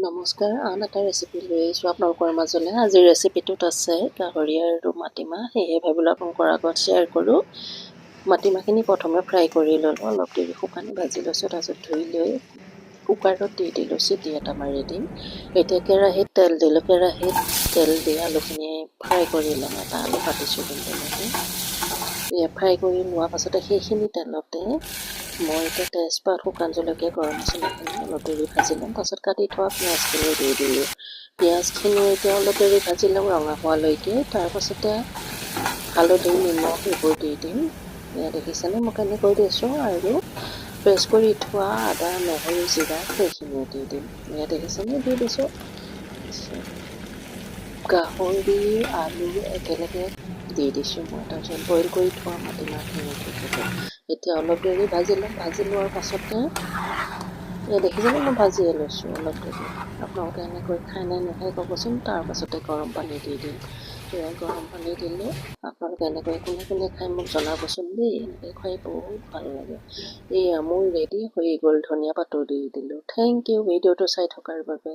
নমস্কাৰ, আন এটা ৰেচিপি লৈ আহিছোঁ আপোনালোকৰ মাজলৈ। আজিৰ ৰেচিপিটোত আছে গাহৰি আৰু মাটিমাহ। সেয়েহে ভাবিলোঁ আপোনালোকৰ আগত শ্বেয়াৰ কৰোঁ। মাটিমাহখিনি প্ৰথমে ফ্ৰাই কৰি ল'লোঁ, অলপ দেৰি শুকানে ভাজি লৈছোঁ। তাৰপিছত ধুই লৈ কুকাৰত দি দিলোঁ, চিটি এটা মাৰি দিম। এতিয়া কেৰাহীত তেল দিলোঁ। কেৰাহীত তেল দি আলুখিনি ফ্ৰাই কৰি ল'ম। এটা আলু কাটিছোঁ কিন্তু এনেকৈ। ফ্ৰাই কৰি লোৱা পাছতে সেইখিনি তেলতে মই এতিয়া তেজপাত, শুকান জলকীয়া, গৰম মছলাখিনি অলপ দেৰি ভাজি ল'ম। তাৰপাছত কাটি থোৱা পিঁয়াজখিনিও দি দিলোঁ। পিঁয়াজখিনিও এতিয়া অলপ দেৰি ভাজি ল'ম ৰঙা হোৱালৈকে। তাৰপাছতে হালধি, নিমখ এইবোৰ দি দিম। এয়া দেখিছেনে, মই কেনেকৈ দিছোঁ? আৰু পেষ্ট কৰি থোৱা আদা, নহৰু, জিৰা সেইখিনিও দি দিম। এয়া দেখিছেনে, দি দিছোঁ। গাহৰি, আলু একেলগে দি দিছোঁ মই। তাৰপিছত বইল কৰি থোৱা মাটিমাহখিনিও দি দিলোঁ। এতিয়া অলপ দেৰি ভাজি ল'ম। ভাজি লোৱাৰ পাছতে, এয়া দেখিছেনে, মই ভাজিয়ে লৈছোঁ অলপ দেৰি। আপোনালোকে এনেকৈ খায় নে নাখায় ক'বচোন। তাৰপাছতে গৰম পানী দি দিম। এয়া গৰম পানী দিলোঁ। আপোনালোকে এনেকৈ কোনে কোনে খাই মোক জনাবচোন দেই। এনেকৈ খাই বহুত ভাল লাগে। এয়া মোৰ ৰেডি হৈ গ'ল। ধনিয়া পাতো দি দিলোঁ। Thank U ভিডিঅ'টো চাই থকাৰ বাবে।